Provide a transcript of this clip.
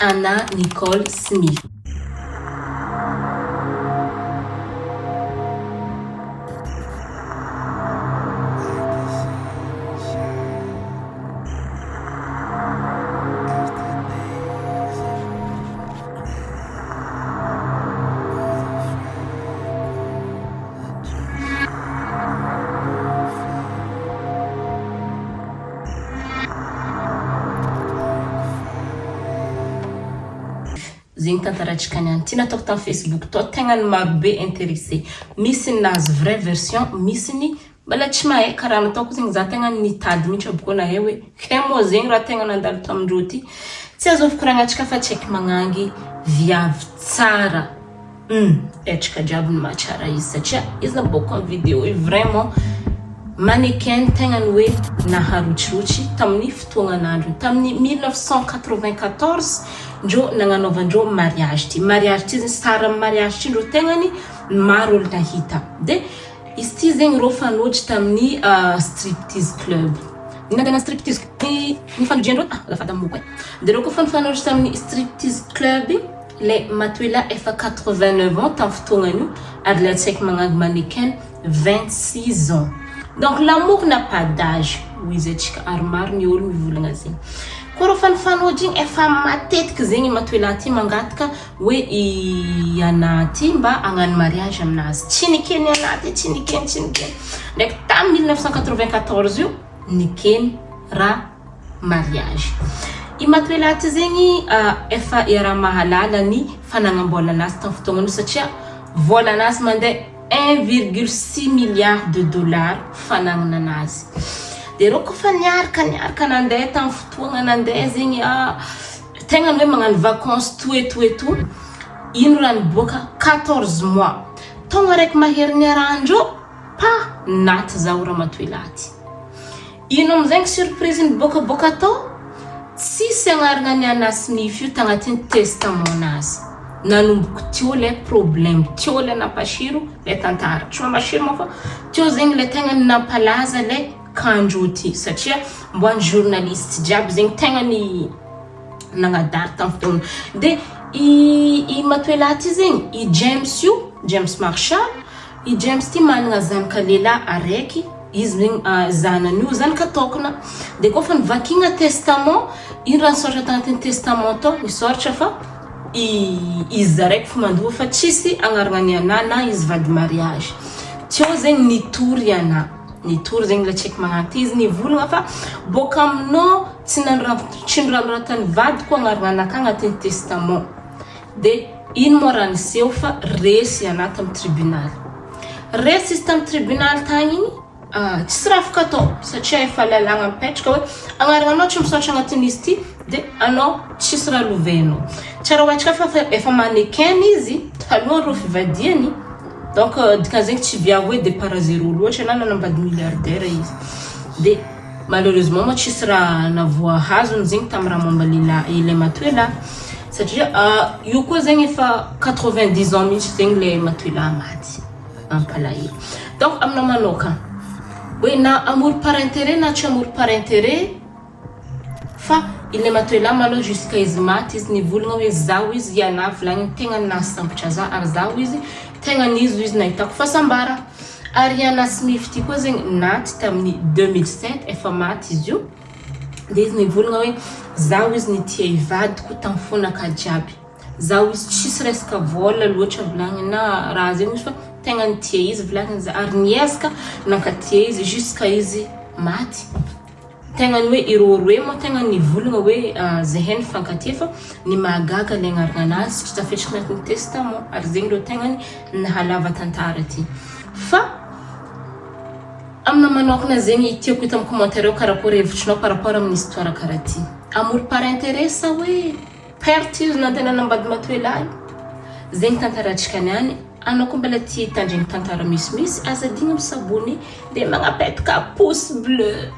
Anna Nicole Smith. Zegny tantaratsika niany. Ty nataoko tam Facebook tao tegna ny maro be intéressé. Misy ny nahazo vraie version, misy ny mbola tsy mahay karaha nataoko zegny za tegna nitady mihitsy aby koa nahay hoe kay moa zegny raha tegna nandalo tamindreo ty. Tsy azovy koragnantsika fa tsy haiky magnangy viavy tsara. Humm etrika jiaby ny mahatsara izy satria izy naboaka ny video io vraiment mannequin tegna ny hoe naharotsirotsy tamin'ny fotoagnan'androny tamin'ny 1994 ndreo nagnanaovandreo mariage ty mariage ty zegny sary amin'ny mariage ty ndreo tegnany maro olo nahita de izy ty zegny reo fanojy tamin'ny striptease club ny nandeha striptease ny fanodriandreo ah azafady amoko e de reo koa nifanojy tamin'ny striptease club Ilay Matoela efa 89 ans tam fotoagnany io ary ilay tsy haiko magnangy mannequin 26 ans. Donc l'amour n'a pas d'âge hoy izy atsika ary maro ny olo mivolagna zegny. Koa rô fa nifanôjo igny efa matetiky zegny i Matoela ty mangataka hoe i Anah ty mba hagnano mariage aminazy. Tsy nekeny Anah ty, tsy nekeny, tsy nekeny. Ndraiky tam 1994 io nekeny raha mariage. I Matoela ty zegny efa iaraha-mahalala ny fanagnam-bôlanazy tamin'ny fotoagnany io satria vôlanazy mandeha 1,6 milliard de dollars fanagnananazy. De reo koa fa niaraka niaraka nandeha tamin'ny fotoagna nandeha zegny tegna ny hoe magnano vacances tout et tout et tout, ino raha niboaka 14 mois, taogno araiky mahery niarahandreo pa naty zaho ramatoela ty. Ino amizay ny surprise niboakaboaka tao? Tsisy agnarana ny Anna Smith io tagnatin'ny testament nazy. Nanomboko teo le problème, teo le nampasiro le tantara. Tsy mampasiro moa fa teo zegny le tegna nampalaza le kandro ty satria mbo ny journaliste jiaby zegny tegna ny nagnadary tamin'ny fotoagna. De i i matoelahy ty zegny, i James io, James Marshall, I James ty managna zanaka lehilahy araiky, izy zegny zanany io zanaka tokana, de kôfa nivakigna testament, ino raha nisoratra tagnatin'ny testament tao, nisoratra fa izy araiky fo mandova fa tsisy agnarana ny anah na izy vady mariage, teo zegny nitory anah, nitory zegny le tsy haiko magnanty izy nivolagna fa bôka aminao tsy nanorat- tsy noranoratan'ny vadiko agnarana anakahy agnatin'ny testament. De ino moa raha niseho fa resy ianah tamin'ny tribunaly. Resy izy tamin'ny tribunaly tagny igny, tsisy raha afaka atao satria efa lalàgna mipetraka hoe agnarananao tsy misaotra agnatin'izy ty de anao tsisy raha lovainao. Tsara ho haintsika fa efa mannequin izy talohan'ireo fivadiany donc dikan'izegny tsy viavy hoe départ à zéro loatra na nanambady milliardaire izy. De Malheureusement moa tsisy raha navoahazony zegny tamin'ny raha momba lehilahy ilay matoelahy satria io koa zegny efa 90 ans mihitsy zegny ilay matoelahy maty mampalahelo. Donc aminah manokana hoe na amour par intérêt na tsy amour par intérêt fa ilay matoelahy malôha jusqu'à izy maty izy nivolagna hoe zaho izy ianah volagniny tegna nahasambotra zah ary zaho izy tegna nizo izy nahitako fahasambarana. Ariana Smith ty koa zegny naty tamin'ny 2007 efa maty izy io de izy nivolagna hoe zaho izy nitia i vadiko tamin'ny fonaka jiaby zaho izy tsisy resaka vôla loatra volagniny na raha zegny izy fa tegna nitia izy volagniny za ary niezaka nankatia izy jusqu'à izy maty. Tegna ny hoe ireo roe moa tegna nivolagna hoe zahay nifankatia fa ny mahagaga le agnarana anazy tsy tafiditra agnatin'ny testament ary zegny reo tegna ny nahalava tantara ty fa amina manokana zegny tiako hita amin'ny commentaire ao karakory hevitrinao par rapport amin'ny histoire karaha ty amour par intérêt sa hoe perte izy na tena nanambady matoelahy zegny tantaratsika niany anao koa mbola tia hitandregny tantara misimisy aza adigno mi-s'abonner de magnapetaka pouce bleu.